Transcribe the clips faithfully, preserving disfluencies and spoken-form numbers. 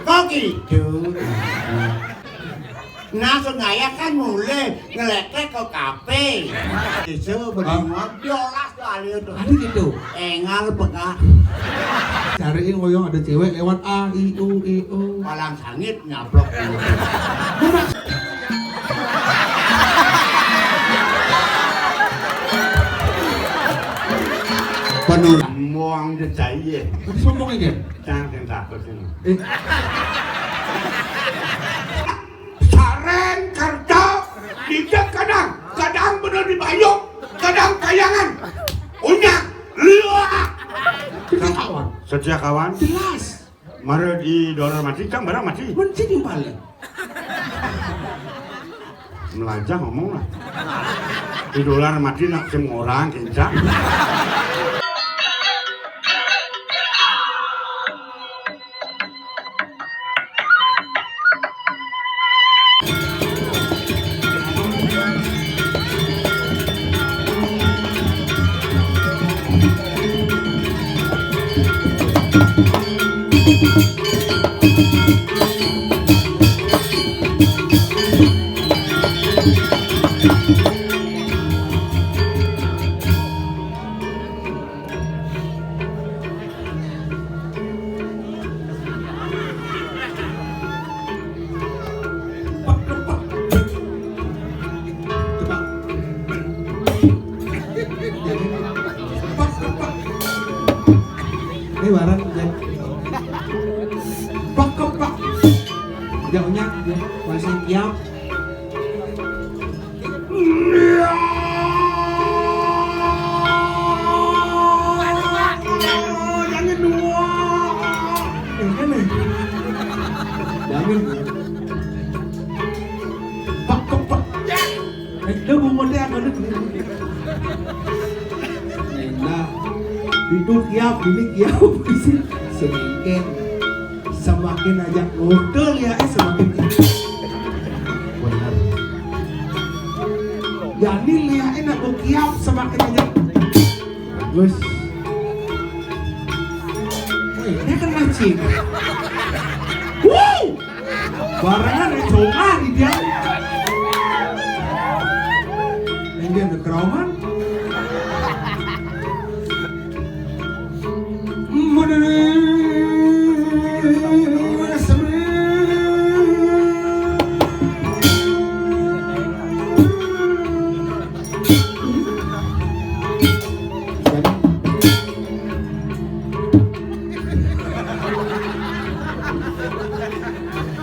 Kok gitu? Nah, sing ngayah kan mulih nglekék ka kafe. Iso berdua diolah to alih to. Anu gitu. Énggal pegah. Cariin ngoyong ada cewek lewat A, I, U, E, O. Palang sangit nyablok. Penuh. Muang jejai ya. Tadi sombong ya, Ken? Jangan takut ini. Eh. Sareng kerja, dijak kadang, kadang bener dibayuk, kadang kayangan. Unyang, liwak. Sejak kawan. Sejak kawan. Jelas. Mara di dolar mati, cang barang mati. Mesti timbal. Melajah ngomong lah. Di dolar mati nak sem orang kencang. Ini barang, ya. Pak, pak, pak. Jauhnya, ya. Masih kiap. Jangan dua. Jangan nih. Jangan. Pak, pak, pak. Eh, lu mau model apa lu? Nah, itu kiap, ini kiap. Semengkeng. Semakin ajak ngorta liaké, semakin bener. Jani liaké nak bekiap semakin ajak. Bagus. Wih, dia kena cing. Wuh! Barengan ada congah di dia. Ini ada kerauhan.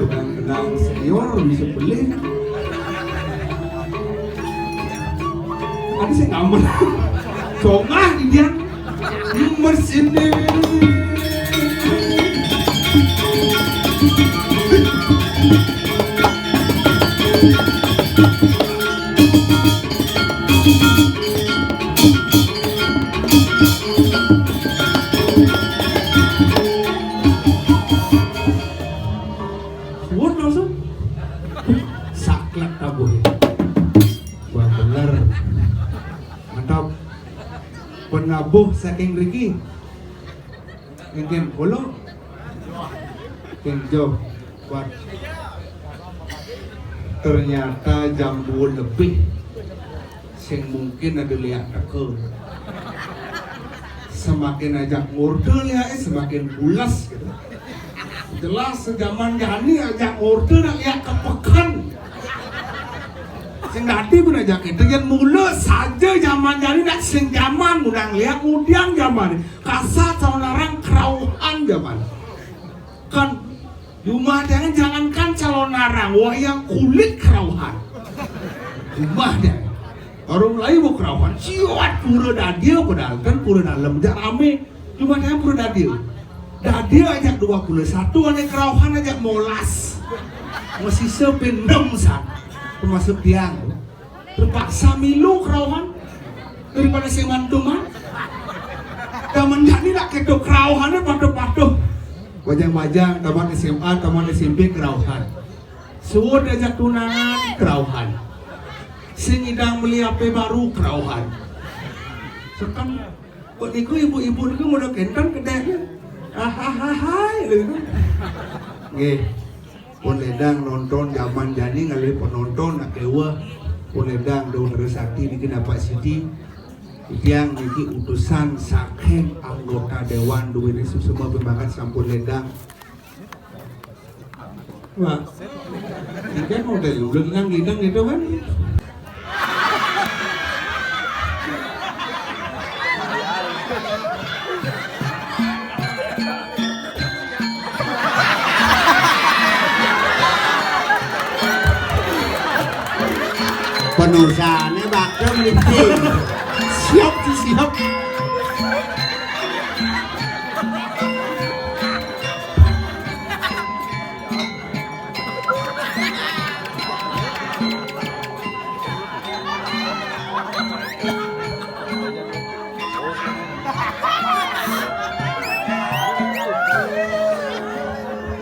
Kenal-kenal senior bisa beli. Tadi saya ngambil. Congah di dia. Mesin. Suwun langsung. Saklek tabuh. Wah, bener. Mantap. Penabuh saking riki. Engkin kula. Engkin joh. Kuat. Ternyata jam dua lebih. Sing mungkin ada liak teka. Semakin ajak ngorta liaké, semakin bulas gitu. Jelas sejaman jani ajak ngorta nak liak ke peken. Sing dadi pun ajak kita, yén mula saja jaman jani nak sing jaman ngundang liak, ngudiang jaman. Kasat calonarang kerauhan jaman. Kan jumah tiang jangankan calonarang, wayang kulit kerauhan. Jumah tiang. Orang lain mau kerauhan, siwat pura dadia padahal kan pura dalam jak ramé. Jumah tiang pura dadia. Dadia ajak dua puluh satu, ané kerauhan ajak molas. Masisa pin enam san. Termasuk tiang. Terpaksa milu kerauhan daripada sing mantuman. Jaman jani nak kéto kerauhané patuh-patuh. Bajang-bajang, tamat S M A, tamat S M P kerauhan. Suud ajak tunangan kerauhan. Sing ngidang meli H P baru kerauhan. Seken, kok niku ibu-ibu niku model kénten kedék. Ahahahai, lho. Nggih. Pun ledang nonton jaman jani ngalih penonton akéwéh. Pun ledang dong terus sakti niki dapat siti. Tiang niki utusan saking anggota dewan duwene susuma pembangat sampun ledang. Wah. Ikan model udah nang gidang gitu kan. Penusahane bakal mriki. Siap, siap.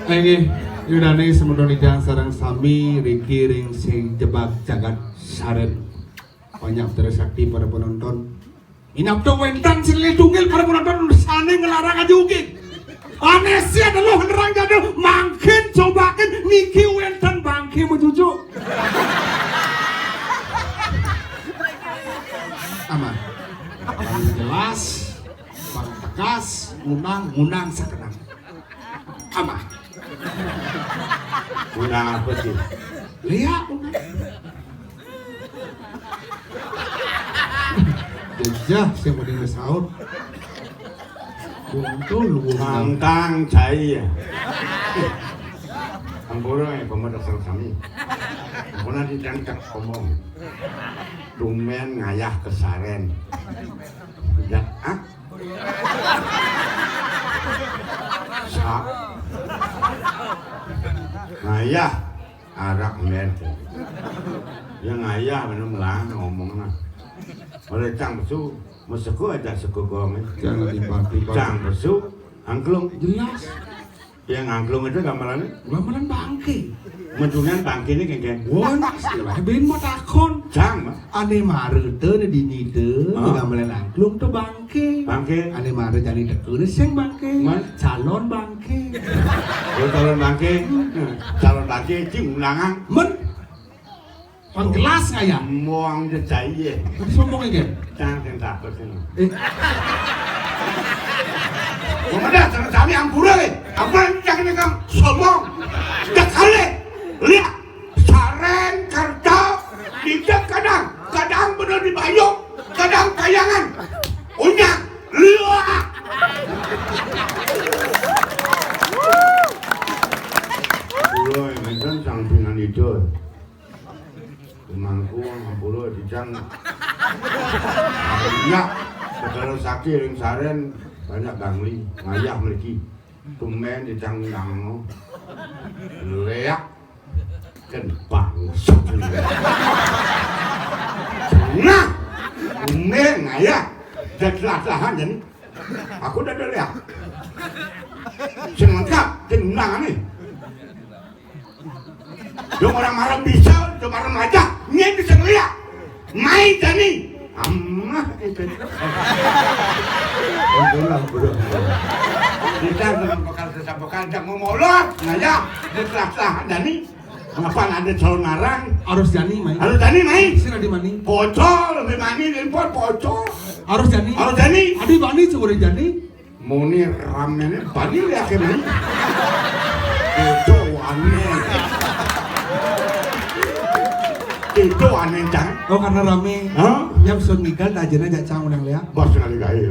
Inggih, yudane semeton titiang sareng sami riki ring sing jebak jagat Saren. Banyak terus sakti para penonton. Inapto wénten silih tunggil para penonton sane ngelarang aja ugi. Ane sih ada lo nerang jadul mangkin cobakin niki wénten bangke mencucuk. Aman. Bang jelas, bang tegas, ngunang, ngunang sakenang. Aman. Ngunang apa sih? Lihat, ngunang. Jejah, saya mau dengar saut. Buntul, buntul. Mangkang cai ya. Ampura ya, pemedak sami. Ampura di cangkak omong. Dumen ngayah kesaren. Dak ak. Sa. Ngayah arak men. Yang ngayah minum lah ngomong nah. Oleh cang pesu, meseku aja seku gong. Jangan tiba-tiba. Cang pesu, angklung. Jelas. Yang angklung itu gamelannya? Gamelan bangke. Mentungan bangke ini kengkeng. Wah, istilah ben mau takon. Cang, Mas. Ane mara te ne dini te, Hah? Gamelan angklung te bangke. Bangke. Ane mara jani teka ne sing bangke. Mas? Calon bangke. Oh, calon bangke. Calon bangke, cing ulangan. Men. Pang gelas kaya. Muang jejai ye. Tadi sombong iki. Cang sing takut sing. Eh. Pemedah, jangan sami ampura le. Apa yang cang ini kang sombong? Cek kali. Lihat. Saren kerta. Dicek kadang. Kadang bener dibayung. Kadang kayangan. Unyak. Lihat. Kulo yang mencen sampingan itu. Mangku, ampura, dijang. Iya, segala sakti ring saren banyak gangli, ngayah mriki. Tumen dijang nyang. Leak. Ken bangsat. Nah, tumen ngayah. Jatlah-tlahan jen. Aku dah leak. Sing lengkap, jen undangan nih. Dong orang marah bisa, dong marah aja. Nyen bisa ngeliat. Mai jani. Amah itu. Ampun lah, bodoh. Kita dengan bekal sesambekan, jangan mau molor. Nah ya, dia telah-telah jani. Ngapa ada calon narang? Harus jani, mai. Harus jani, mai. Sira di mani. Pocol, lebih mani, impor pocol. Harus jani. Harus jani. Adi bani, coba jani. Muni ramene bani liake mani. Itu aneh. Itu aneh, Cang. Oh, karena rame. Hah? Nyam sun ngigal, tajena jak Cang undang liak. Bos kali gawe.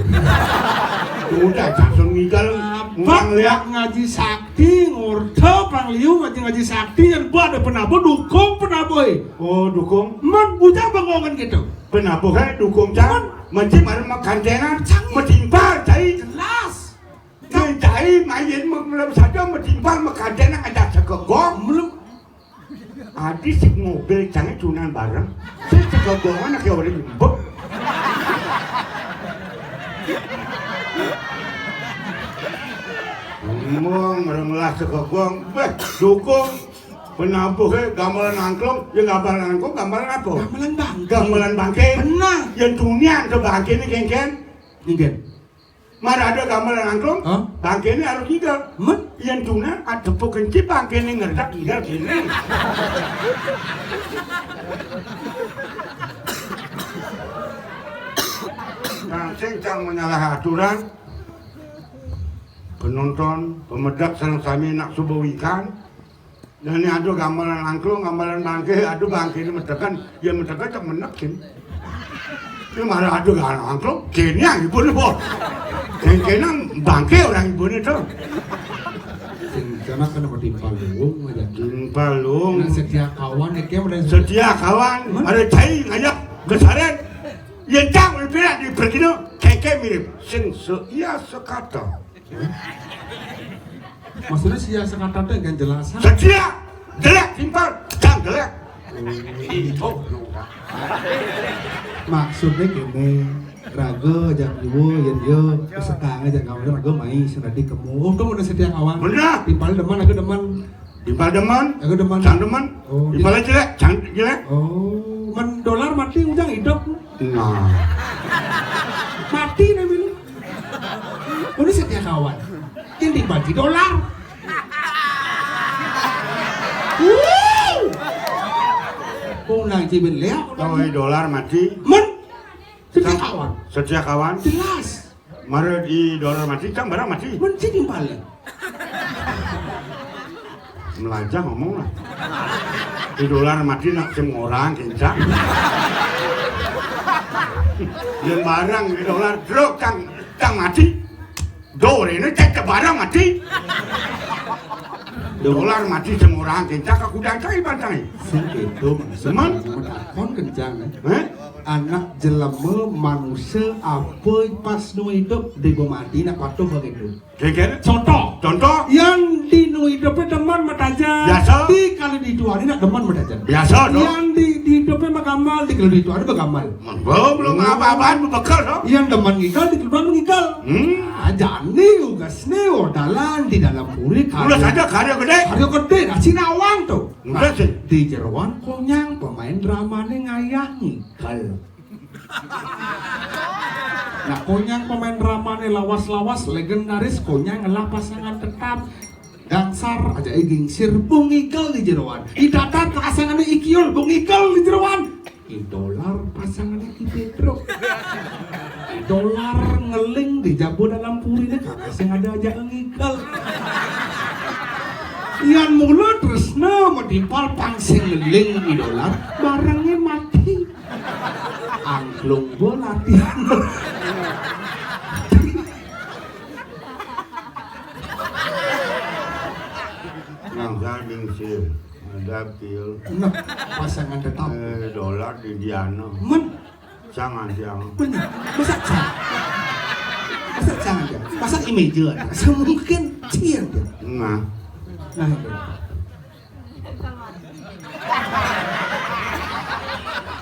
Udah, Cang sun ngigal, undang liak. Ngaji sakti, ngorta, pangliu, ngaji, ngaji sakti, yang buat ada penabo, dukung penabo, eh. Oh, dukung. Men, bujang bangongan gitu. Penabuh, eh, dukung, Cang. Mesti mari makantenan, Cang. Metimpal, cai. Jelas. Cai, cai, main, mem-, mem-, saja metimpal, makantenan, ada segegong. Belum. Adi si mobil, Cang, cunan bareng. Si segegongan, anak ya orang nyebut. Ngomong, orang melah segegong. Beh, dukung. Penabuh, eh, gamelan angklung. Ya, gamelan angklung, gamelan apa? Gamelan bangke. Gamelan bangke. Benar. Ya, dunia ada bangke ini, kengken. Kengken. Mara ada gamelan angklung, hah? Bangkéné harus ngigel. Men? Yén tuna, ada tepuk kencip bangkéné ngerdak ngigel kéné. Nah, sing cang menyalahi aturan, penonton, pemedek sareng sami nak suba wikan. Nah, ini ada gamelan angklung, gamelan bangké, ada bangkéné metekan, ya metekan tak menekin. Ini malah ada gamelan angklung, kéné yang ibu nih, Bos. Kéné bangké orang ibu nih tuh. Sing kana kana timpal luung aja. Timpal luung. Nah, setia kawan, ya, kayak udah setia kawan, men? Ada cai ngajak kesaren. Ya, cang, udah pindah di perkino, kéké mirip. Sing se-, iya sekata. Maksudnya si yang sekata téh kan jelas. Setia, jelek, timpal, cang jelek. Itu. Maksudnya gini, raga jam dua, yén dia kesetang aja kamu raga mai senadi kemu. Oh, kamu udah setia kawan. Bener. Timpal demen, aku demen. Timpal demen, aku demen. Cang demen. Oh, timpal jelek, cang jelek. Oh, men dolar mati ujang hidup. Nah. Mati nih, Mil. Ini setia kawan. Ini bagi dolar. Wuh. Kok nang cibin lihat? Kalau dolar mati. Men. Setia kawan. Setia kawan. Jelas. Mara di dolar mati, cang barang mati. Men cing balik. Melajah ngomong lah. Di dolar mati nak sem orang kencang. Yang barang di dolar truk cang, cang mati. Dor ini cek ke barang mati. Dolar mati sem orang kencang ke kudang cai bantang. Sing itu, semen. Kon kencang, eh? Hah? Anak jelema manusia apa pas nu hidup di mati nak patuh begitu. Kéké? Contoh. Contoh? Yang di nu hidupnya demen matajan. Biasa. Di kali di tuan ini demen matajan. Biasa, dong. Yang di, di hidupnya magamal, di kali di tuan magamal. Belum, belum apa-apaan, bebekel, dong. Yang demen ngigel, di keluar ngigel. Hmm. Nah, jani ugas nih, oh, dalan di dalam puri. Udah saja karya gede. Karya gede, nah, sinawang tuh. Udah sih. Di jeroan konyang pemain dramanya ngayah ngigel. Nah, konyang pemain dramane lawas-lawas, legendaris, konyang ngelah pasangan tetap. Gangsar aja, eh, gingsir, bung igel di jeroan. Idadat pasangannya ikiul, bung igel di jeroan. Idolar pasangannya i Pedro. Idolar ngeling di jabo dalam purine, kakak sing ada aja ngigel. Yan mula tresna metimpal pang sing ngeling idolar, barenge mati. Angklung bo latihan. Nang gading sih, ada pil. Nah, pasangan tetap. Eh, dolar di Diana. Men. Jangan, jangan. Bener. Masa jangan? Masa jangan dia? Masa image dia? Masa mungkin cil dia? Nah. Nah, itu.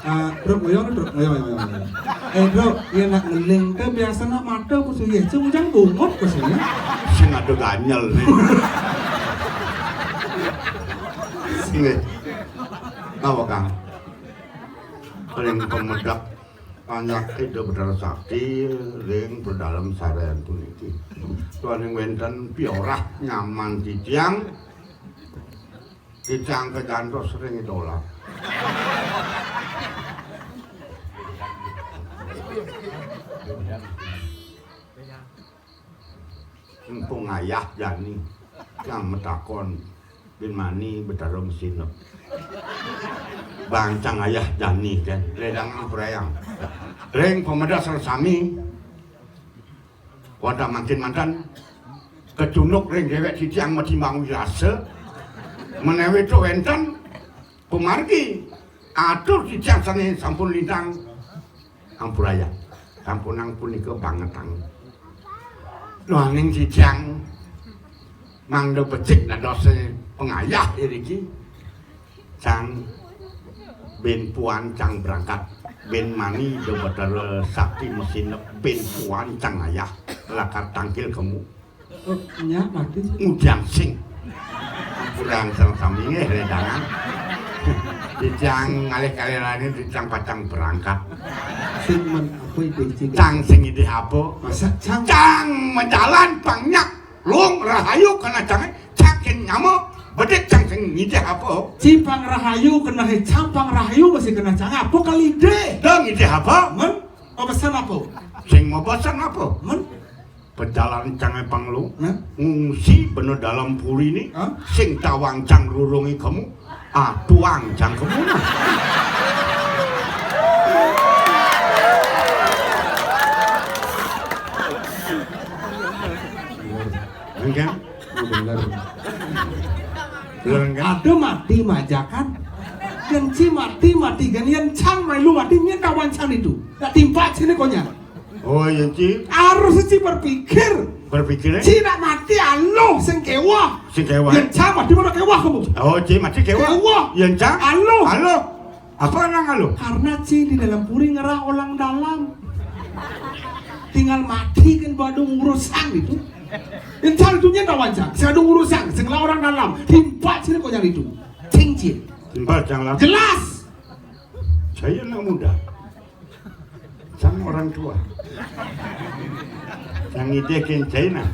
Ah, Bro, ngoyo, Bro, ngoyo, ngoyo, ngoyo. Eh, Bro, ya nak ngeling, teh biasa nak mata ku suyeh, cung jang bungut ku suyeh. Sing ada ganyel nih. Sing, eh. Apa, Kang? Paling pemedak panjak Ida Betara Sakti ring pedalem saren puniki. Tuaning wenten piorah nyaman titiang. Kicang kejantos ring idola. Empung ayah jani yang metakon bin mani betara mesinep. Bangcang ayah jani kan, ledang prayang. Ring pemedas sami. Wanda mangkin mantan kecunduk ring dewek titiang matimbang wirasa. Menawi tu wenten pemargi atur titiang sane sampun lintang. Ampuraya. Sampunang punika bangetang. Nanging titiang mangda becik dados pengayah iriki. Cang bin puan cang berangkat. Bin mani da Betara Sakti mesin bin puan cang ayah lakar tangkil kemu. Oh, nya mati. Ngudiang sing. Kurang sami nggih redangan. Titiang ngalih kalih lain titiang pacang berangkat. Sing men Cang sing ngidih apa? Masa cang? Cang majalan pang nyak. Lung rahayu kena cangé, cang sing nyama, bedik cang sing ngidih apa? Ci pang rahayu kena hé cang, pang rahayu masih kena cang. Apa kali dé? Dah ngidih apa? Men, pesan apa? Sing mau pesan apa? Men, pejalan cangé pang lu. Nah? Ngungsi bena dalam puri ni, hah? Sing tawang cang rurungi kamu. Ah, tuang cang kamu nah. Engkén? Oh, bener. Bener, kan? Ada mati majakan. Yén ci mati, mati kan. Yén cang melu mati, nyén kawan cang itu. Tak timpa sini konya. Oh, iya, Ci. Harus ci berpikir. Berpikir, eh? Ci nak mati aluh sing kéweh. Sing kéweh. Yén cang mati mana kéweh kamu? Oh, Ci mati kéweh. Kéweh. Yén cang? Aluh. Aluh. Apa nang aluh? Karena ci di dalam puri ngerah orang dalam. Tinggal mati kan badung urusan itu. Yén cang itu nyén kawan cang. Sing badung urusan, sing ngerah orang dalam. Timpa sini konya itu. Cincin. Timpa cang lah. Jelas. Saya anak muda. Cang orang tua. Cang ngidih kén cai nah.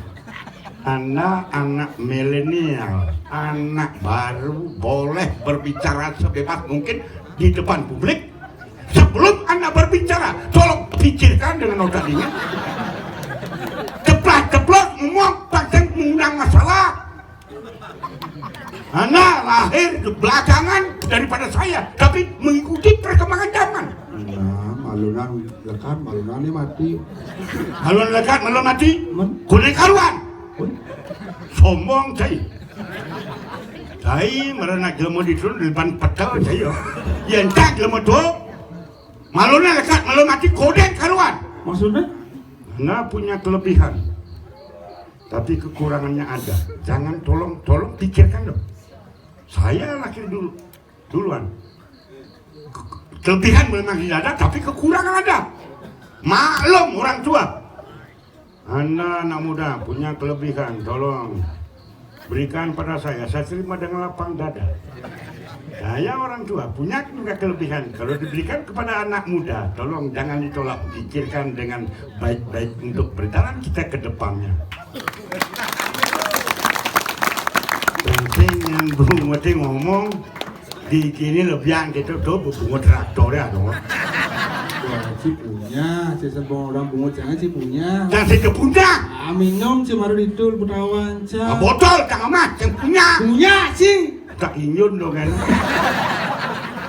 Anda anak milenial, anak baru, boleh berbicara sebebas mungkin di depan publik. Sebelum Anda berbicara, tolong pikirkan dengan otak ini. Ceplak-ceplok ngomong, pang cang ngundang masalah. Anak lahir belakangan daripada saya, tapi mengikuti perkembangan zaman. Nah, malunan lekad, malunan ni mati. Malunan lekad, malunan mati. Men? Kuning karuan. Kun? Sombong cai. Cai mara nak jelema di turun di depan peta cai. Yén tak jelema tu, malunan lekad, malunan mati, kuning karuan. Maksudnya? Nah, punya kelebihan. Tapi kekurangannya ada. Jangan, tolong, tolong pikirkan dong. Saya lahir dulu, duluan. Ke-, kelebihan memang tidak ada, tapi kekurangan ada. Maklum orang tua. Anda anak muda punya kelebihan, tolong berikan pada saya. Saya terima dengan lapang dada. Saya orang tua, punya juga kelebihan. Kalau diberikan kepada anak muda, tolong jangan ditolak, pikirkan dengan baik-baik untuk berjalan kita ke depannya. Penting yang bungut ngomong, di kini lebihan gitu tuh bungut traktor ya dong. Wah, ci punya, ci sembong orang bungut jangan ci punya. Jangan ci punya. Ah, minum ci baru ditul butawan ca. Ah, botol cang amat, cang punya. Punya ci. Tak inyun dong kan.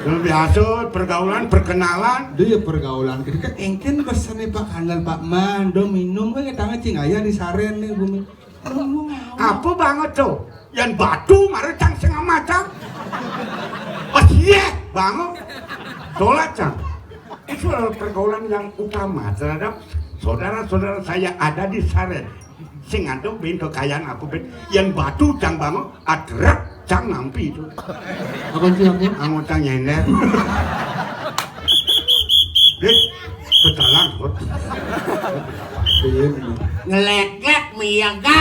Yang biasa pergaulan, perkenalan. Dia ya pergaulan. Kita kan engken pesannya Pak Kanal, Pak Man, do minum kan tangan cing ayah di saren nih bumi. Apa banget tuh? Yang batu mara cang sing macam. Pas iya banget. Tolak cang. Itu adalah pergaulan yang utama terhadap saudara-saudara saya ada di saren. Sing ada bento kayan apa ben, yang batu cang bangun, adrek cang nampi itu. Apa sih aku? Anggota nyender. Dek, pecalang, Bot. Iya, bener. Ngelek-lek miyaga.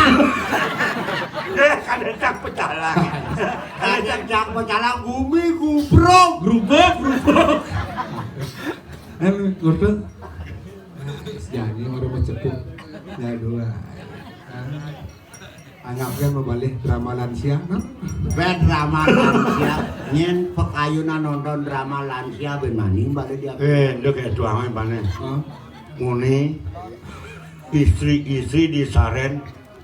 Dek, ada cang pecalang. Ada cang pecalang, gumi gubruk. Grubuk, grubuk. Eh, ngorta. Jani orang mau cepuk. Ya, dua. Anggapkan mabalih drama lansia, no? Ben drama lansia. Nyén pakayunan nonton drama lansia ben maning balik dia. Eh, nduk kayak tuangan panen. Hah? Muni istri-istri di saren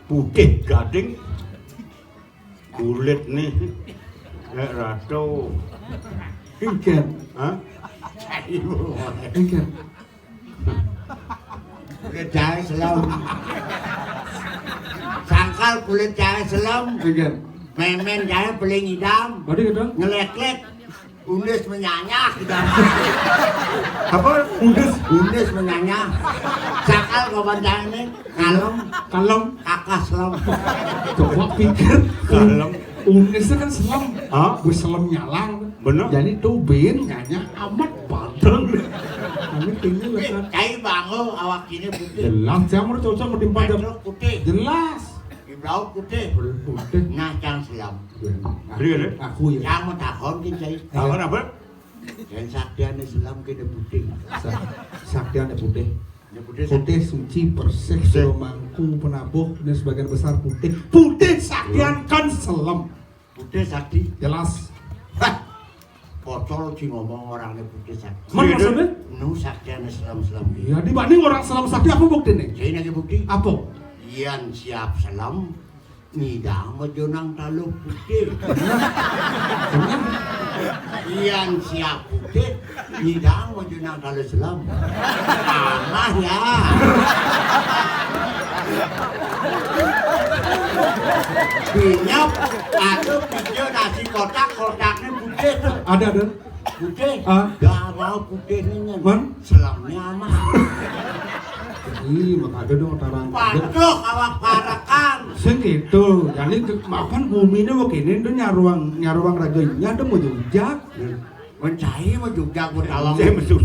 putih gading, kulit nih kayak ratu. Engken. Hah? Engken. Kulit jahe selem. Sangkal kulit jahe selem. Iya. Memen jahe beling idam. Berarti gitu? Ngelek-lek. Undis menyanyah idam. Apa? Undis. Undis menyanyah. Sangkal kawan jahe ini kalem. Kalem. Kakah selem. Coba pikir. Kalem. Unisnya kan selem. Hah? Gue selem nyalang. Bener. Jadi tuh bin nyanyi amat padel. Kami tinggal lekat. Cai bango awak ini putih. Jelas, cang udah cocok mau timpa jam. Pedro putih. Jelas. Di blau putih. Putih. Nah, cang selem. Iya. Iya, iya. Aku ya. Cang mau takon ki, cai. Takon apa? Yang saktiannya selem kena putih. Sa-, Saktian ya putih. Ya putih. Putih suci, bersih, selomangku, penabuh, ini sebagian besar putih. Putih saktian kan selem. Putih sakti. Jelas. Hah. Pocol sing ngomong orangnya putih sakti. Mana maksudnya? Nu saktian selem-selem. Ya, dibanding orang selem sakti apa buktinya? Jadi lagi bukti. Apa? Yang siap selem, ngidang majonang taluh putih. Yang siap putih, ngidang majonang taluh selem. Salah ya. Binyop atau pijo nasi kotak, kotaknya putih tuh. Ada, ada. Putih. Ah. Dah mau putih nih. Man? Selemnya aman. Ih, maka ada dong tarang. Waduh, awak parekan. Sing gitu. Jadi ke- mapan bumi ini mau kini itu nyaruang nyaruang raja ini ada mau jujak. Mencai mau juga buat awak. Saya mesusu